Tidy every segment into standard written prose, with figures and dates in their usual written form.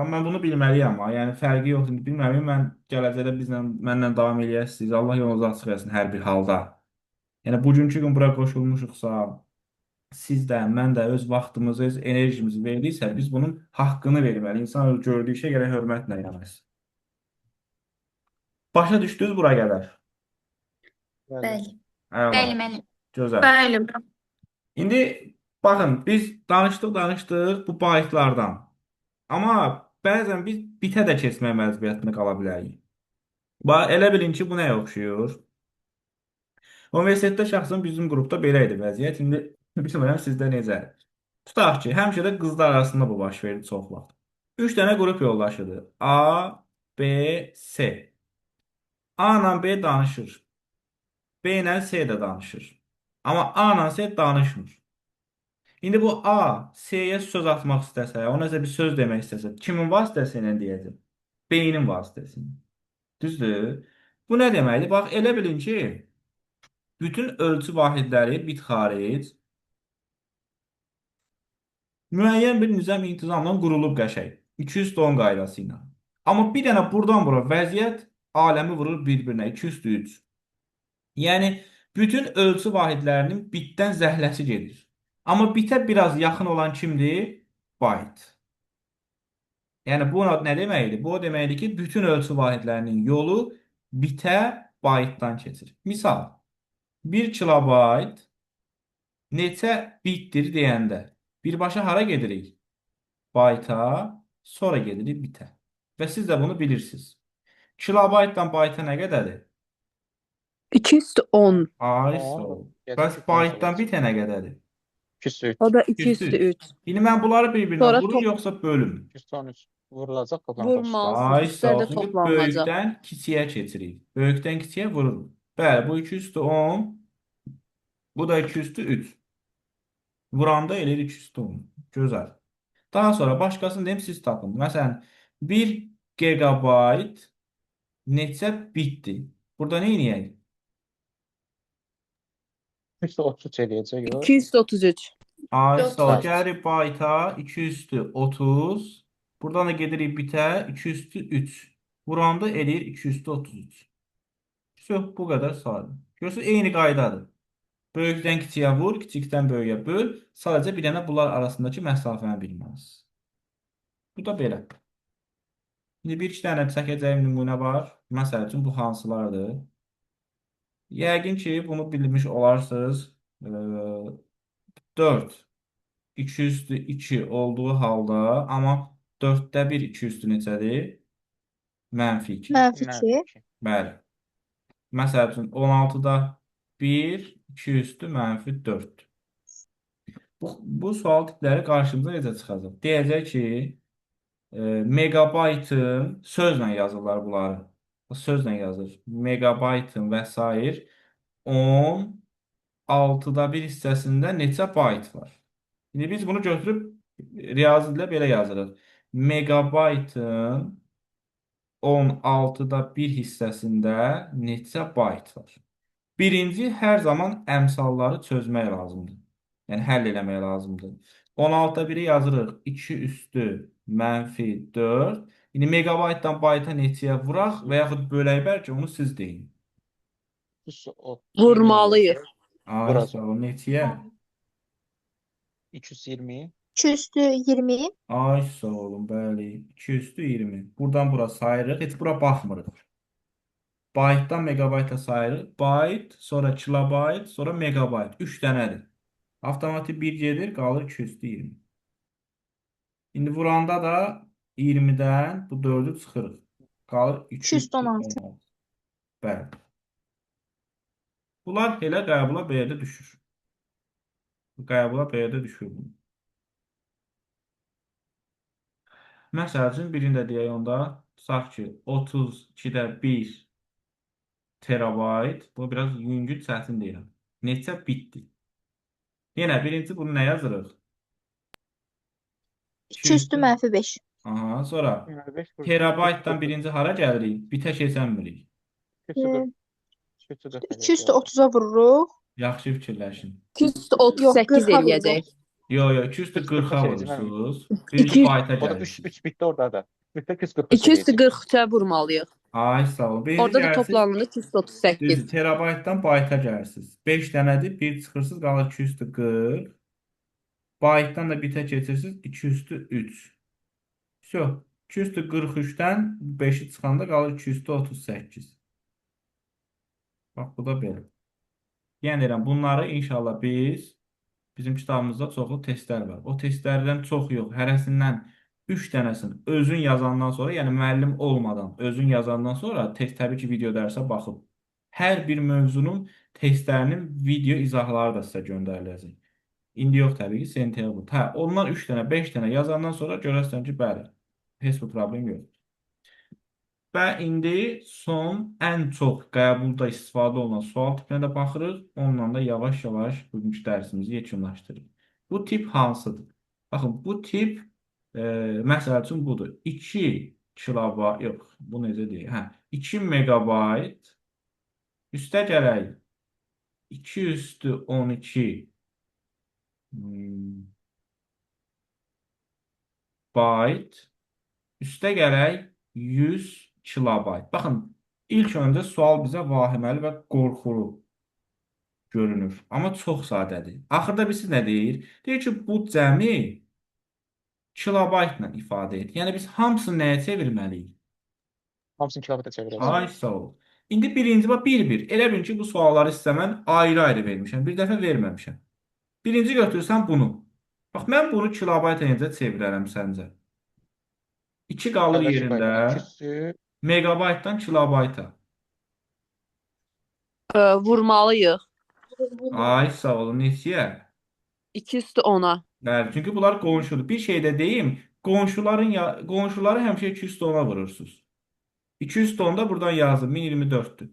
Bax, mən bunu bilməliyəm ha. Yəni fərqi yoxdur. İndi bilməliyəm. Mən gələcəkdə bizlə mənlə davam eləyəsiniz. Allah yolunuzu açıq etsin hər bir halda. Yəni bugünkü gün bura qoşulmuşuqsa, siz də, mən də öz vaxtımızı, öz enerjimizi verdiksə, biz bunun haqqını verməliyik. İnsan öz gördüyü işə gərək hörmətlə yanaşsın. Başa düşdünüz bura qədər? Bəli. Bəli. Əla. Bəli, müəllim. Gözəl. Bəli. İndi baxın, biz danışdıq, danışdıq bu baytlardan. Amma bəzən biz bitə də keçmək məcburiyyətində qala bilərik. Bax, elə bilin ki, bu nəyə oxşuyur? Universitetdə şəxsən bizim qrupda belə idi vəziyyət. İndi bilmirəm sizdə necədir. Tutaq ki, həmişə də qızlar arasında bu baş verir çox vaxt. 3 dənə qrup yoldaşıdır. A, B, C. A ilə B danışır. B ilə C də danışır. Amma A ilə C danışmır. İndi bu A, C-yə söz atmaq istəsə, ona nəsə bir söz demək istəsə, kimin vasitəsilə deyəcək? B-nin vasitəsilə. Düzdür? Bu nə deməkdir? Bax, elə bilin ki, bütün ölçü vahidləri bit xaric müəyyən bir nizam intizamla qurulub qəşəng. 210 qaydası ilə. Amma bir dənə buradan bura vəziyyət aləmi vurur bir-birinə. 203. Yəni, bütün ölçü vahidlərinin bitdən zəhləsi gedir. Amma bitə biraz yaxın olan kimdir? Byte. Yəni, bu nə deməkdir? Bu o deməkdir ki, bütün ölçü vahidlərinin yolu bitə byte-dan keçir. Misal, 1 kilobayt neçə bitdir deyəndə birbaşa hara gedirik? Byte-a, sonra gedirik bitə. Və siz də bunu bilirsiniz. Kilobaytdan byte-a nə qədərdir? 210. Ay, 10, sağ ol. gedir Bəs 213 byte-dan olacaq. bitə nə qədərdir? 203. O da 203. 203. İndi mən bunları bir-birinə Sonra vurum top yoxsa bölüm? 213 vurulacaq toplanacaq. vurmalısınız. Ay, sağ Üstlər ol. də Çünki toplanılacaq. böyükdən kiçiyə keçirik. Böyükdən kiçiyə vururuq. Bəli, bu 210, bu da 203. Vuranda eləyir 210. Gözəl. Daha sonra başqasını deyim, siz tapın. Məsələn, 1 gigabayt neçə bitdir? Burada nə eləyək? 233 eləyəcək o. 233. Ay, sağ ol. Dörd. Gəlirik bayta 230. Buradan da gedirik bitə 203. Vuranda eləyir 233. Söh, bu qədər sadə. Görürsünüz, eyni qaydadır. Böyükdən kiçiyə vur, kiçikdən böyüyə böl. Sadəcə bir dənə bunlar arasındakı məsafəni bilməlisiniz. Bu da belə. İndi bir-iki dənə çəkəcəyim nümunə var. Məsəl üçün, bu hansılardır? Yəqin ki, bunu bilmiş olarsınız. 4 2 üstü 2 olduğu halda, amma 4-də 1 2 üstü neçədir? Mənfi 2. Mənfi Mənfi 2. 2. Bəli. Məsəl üçün, 16-da 1 2 üstü mənfi 4. Bu sual tipləri qarşımıza necə çıxacaq? Deyəcək ki, megabaytın sözlə yazırlar bunları. Sözlə yazır. Megabaytın və sair 16-da 1 hissəsində neçə bayt var? İndi biz bunu götürüb riyazi dillə belə yazırıq. Megabaytın 16-da 1 hissəsində neçə bayt var? Birinci, hər zaman əmsalları çözmək lazımdır. Yəni, həll eləmək lazımdır. 16-da 1-i yazırıq. 2 üstü mənfi 4. İndi megabaytdan bayta neçəyə vuraq və yaxud bölək bəlkə onu siz deyin. 230 Vurmalıyıq. eləyəcək. Ay, Vuracaq. sağ ol. Neçəyə? 220. 2 üstü 20. Ay, sağ olun, bəli. 2 üstü 20. Buradan bura sayırıq. Heç bura baxmırıq. Baytdan megabayta sayırıq. Bayt, sonra kilobayt, sonra megabayt. 3 dənədir. Avtomatik 1 gedir, qalır 2 üstü 20. İndi vuranda da 20-dən bu 4-ü çıxırıq. Qalır 2 üstü 216. 16. Bəli. Bunlar elə qəbula belə də düşür. Qəbula belə də düşür bunu. Məsəl üçün, birini də deyək onda. Tutaq ki, 32-də 1 terabayt. Bu biraz yüngül, çətin deyirəm. Neçə bitdir? Yenə birinci bunu nə yazırıq? 2 üstü mənfi 5. Aha, sonra 25 vur. terabaytdan birinci hara gəlirik? Bitə keçənmirik. 244. 244 2 üstü eləyəcək. 30-a vururuq. Yaxşı fikirləşin. 238 Yox, 40-a eləyəcək. Yo, yo, 2 üstü 243 40-a eləyəcək mənim. vurursunuz. Birinci 2 bayta O da 3 gəlirsiniz. 3 bitdi orada da. Bitdi 243 2 üstü eləyəcək. 43-ə vurmalıyıq. Ay sağ olun. Birinci Orada da gəlirsiniz. toplananda 238. Düzdür, terabaytdan bayta gəlirsiniz. 5 dənədir, 1 çıxırsınız, qalır 2 üstü 40. Baytdan da bitə keçirsiniz, 2 üstü 3. Vso, 2 üstü 43-dən 5-i çıxanda qalır 2 üstü 38. Bax, bu da belə. Yəni deyirəm, bunları inşallah bizim kitabımızda çoxlu testlər var. O testlərdən çox yox, hərəsindən 3 dənəsini özün yazandan sonra, yəni müəllim olmadan özün yazandan sonra test təbii ki video dərsə baxıb hər bir mövzunun testlərinin video izahları da sizə göndəriləcək. İndi yox təbii ki, sentyabr. Hə, ondan 3 dənə, 5 dənə yazandan sonra görərsən ki, bəli, heç bir problem yox. Və indi son ən çox qəbulda istifadə olunan sual tipinə də baxırıq. Onunla da yavaş-yavaş bugünkü dərsimizi yekunlaşdırırıq. Bu tip hansıdır? Baxın, bu tip məsəl üçün budur. 2 kilobayt, yox, bu necə deyir? Hə, 2 megabayt üstə gələk 2 üstü 12 hmm, bayt üstə gələk 100 kilobayt. Baxın, ilk öncə sual bizə vahiməli və qorxulu görünür. Amma çox sadədir. Axırda bilirsiniz nə deyir? Deyir ki, bu cəmi kilobaytla ifadə et. Yəni biz hamısını nəyə çevirməliyik? Hamısını kilobayta çevirəcək. Ay sağ ol. İndi birinci bax bir-bir. Elə bilin ki, bu sualları sizə mən ayrı-ayrı vermişəm. Bir dəfə verməmişəm. Birinci götürsən bunu. Bax mən bunu kilobayta necə çevirərəm səncə? 2 qalır Əvvəlki yerində. qayda 2 üstü Megabaytdan kilobayta. Vurmalıyıq. Ay sağ olun. Neçəyə? 2 üstü 10-a. Bəli, çünki bunlar qonşudur. Bir şey də deyim, qonşuların ya qonşuları həmişə 2 üstü 10-a vurursunuz. 2 üstü 10 da buradan yazdım. 1024-dür.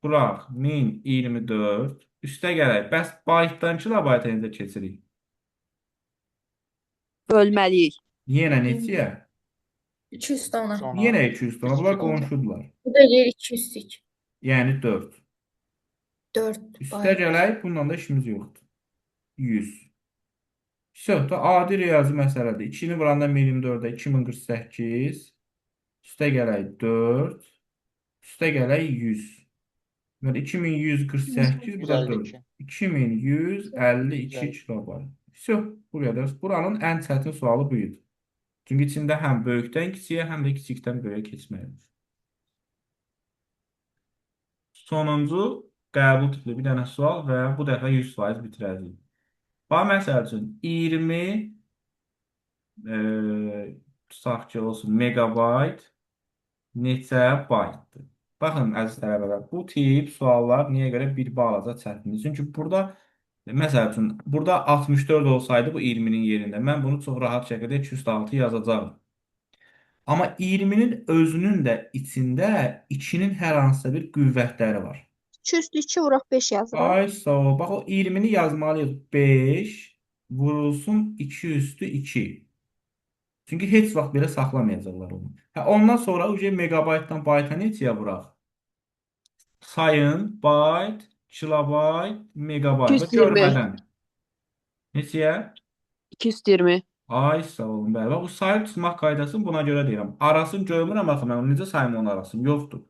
Vuraq 1024. Üstə gələk. Bəs baytdan kilobayta necə keçirik? Bölməliyik. Yenə neçəyə? 200 tane. sonra Yenə 2 üstü 10-a. Bunlar 3 qalacaq. qonşudurlar. Bu da eləyir 202. Yəni 4. 4 Üstə bayt. gələk, bununla da işimiz yoxdur. 100. Vəsə, da adi riyazi məsələdir. 2-ni vuranda 1024-ə 2048. Üstə gələk 4. Üstə gələk 100. Deməli 2148, bu da 4. 152. 2152 kilobayt. Vəsə, bu qədər. Buranın ən çətin sualı bu idi. Çünki içində həm böyükdən kiçiyə, həm də kiçikdən böyüyə keçmək olur. Sonuncu qəbul tipli bir dənə sual və bu dəfə 100% bitirəcəyik. Bax, məsəl üçün 20 tutaq ki olsun megabayt neçə baytdır? Baxın əziz tələbələr, bu tip suallar niyə görə bir balaca çətindir? Çünki burada məsəl üçün burada 64 olsaydı bu 20-nin yerində mən bunu çox rahat şəkildə 206 yazacağım. Amma 20-nin özünün də içində 2-nin hər hansısa bir qüvvətləri var. 2 üstü 2 vuraq 5 yazıram. Ay sağ ol. Bax o 20-ni yazmalıyıq. 5 vurulsun 2 üstü 2. Çünki heç vaxt belə saxlamayacaqlar onu. Hə, ondan sonra uje megabaytdan bayta neçəyə vuraq? Sayın, bayt, kilobayt, megabayt. Bax, 220. görmədən. Neçəyə? 220. Ay sağ olun. Bəli. Bax, bu sayıb çıxmaq qaydasını buna görə deyirəm. Arasını görmürəm axı mən. Necə sayım onun arasını? Yoxdur.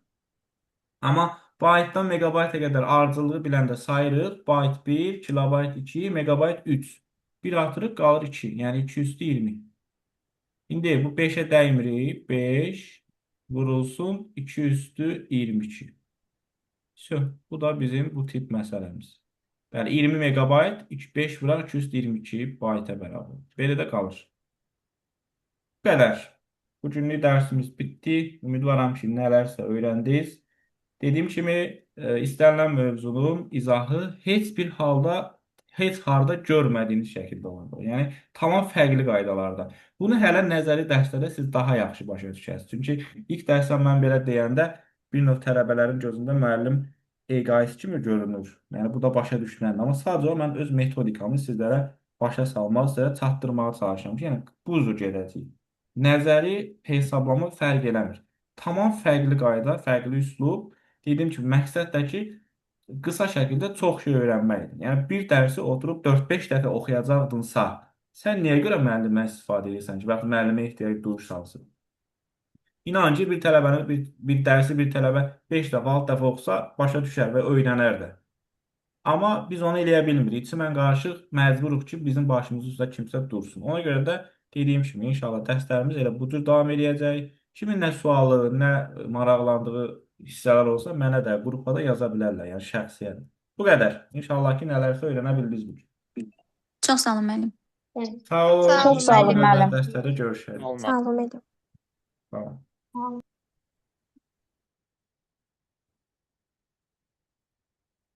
Amma baytdan megabayta qədər ardıcıllığı biləndə sayırıq. Bayt 1, kilobayt 2, megabayt 3. Bir artırıq qalır 2. Yəni 2 üstü 20. İndi bu 5-ə dəymirik. 5 vurulsun 2 üstü 22. Vəsə, bu da bizim bu tip məsələmiz. Bəli, 20 megabayt 5 vuraq 222 bayta bərabər. Belə də qalır. Bu qədər. Bugünlük dərsimiz bitdi. Ümidvaram ki, nələrsə öyrəndiniz. Dediyim kimi, istənilən mövzunun izahı heç bir halda, heç harda görmədiyiniz şəkildə olacaq. Yəni, tamam fərqli qaydalarda. Bunu hələ nəzəri dərslərdə siz daha yaxşı başa düşərsiniz. Çünki ilk dərsdən mən belə deyəndə bir növ tələbələrin gözündə müəllim egoist kimi görünür. Yəni, bu da başa düşməndir. Amma sadəcə olaraq mən öz metodikamı sizlərə başa salmaq, sizlərə çatdırmağa çalışıram ki, yəni bu cür gedəcəyik. Nəzəri hesablama fərq eləmir. Tamam fərqli qayda, fərqli üslub. Dediyim kimi, məqsəd də ki, qısa şəkildə çox şey öyrənməkdir. Yəni bir dərsi oturub 4-5 dəfə oxuyacaqdınsa, sən niyə görə müəllimdən istifadə edirsən ki, bax müəllimə ehtiyac duyursansa? İnan ki, bir tələbənin bir dərsi bir tələbə 5 dəfə, 6 dəfə oxusa, başa düşər və öyrənər də. Amma biz onu eləyə bilmirik. Çimən qarışıq məcburuq ki, bizim başımız üstə kimsə dursun. Ona görə də dediyim kimi inşallah dərslərimiz elə bu cür davam eləyəcək. Kimin nə sualı, nə maraqlandığı hissələr olsa mənə də qrupa da yaza bilərlər, yəni şəxsiyyət. Bu qədər. İnşallah ki, nələrsə öyrənə bildiniz bu gün. Çox sağ olun müəllim. Sağ olun. Sağ olun Çox sağ olun Növbəti müəllim. dərslərdə görüşərik. Olmaz. Sağ olun müəllim. Sağ olun.